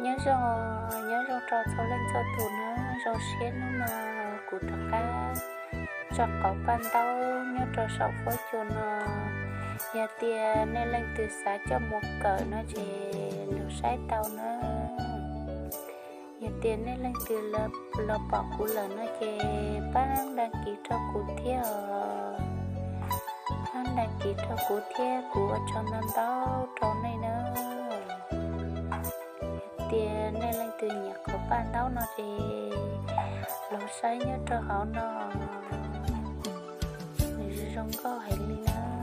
Nyob zoo, nyob zoo rau txhua leej txhua tus na, zoo siab hnub no kuv rov qab tso qhov paj ntaub nyob rau saum huab cua no. Yog tias nej leej twg xav coj mus kawm no ces los saib tau na. Yog tias nej leej twg los pom kuv lawm no ces pab đăng ký rau kuv thiab os. Pab đăng ký rau kuv thiab kuv ua tsaug ntau ntau rau nej na. Tias nej leej twg nyiam qhov paj ntaub no ces los saib nyob rau hauv no, nws zoo nkauj heev li na.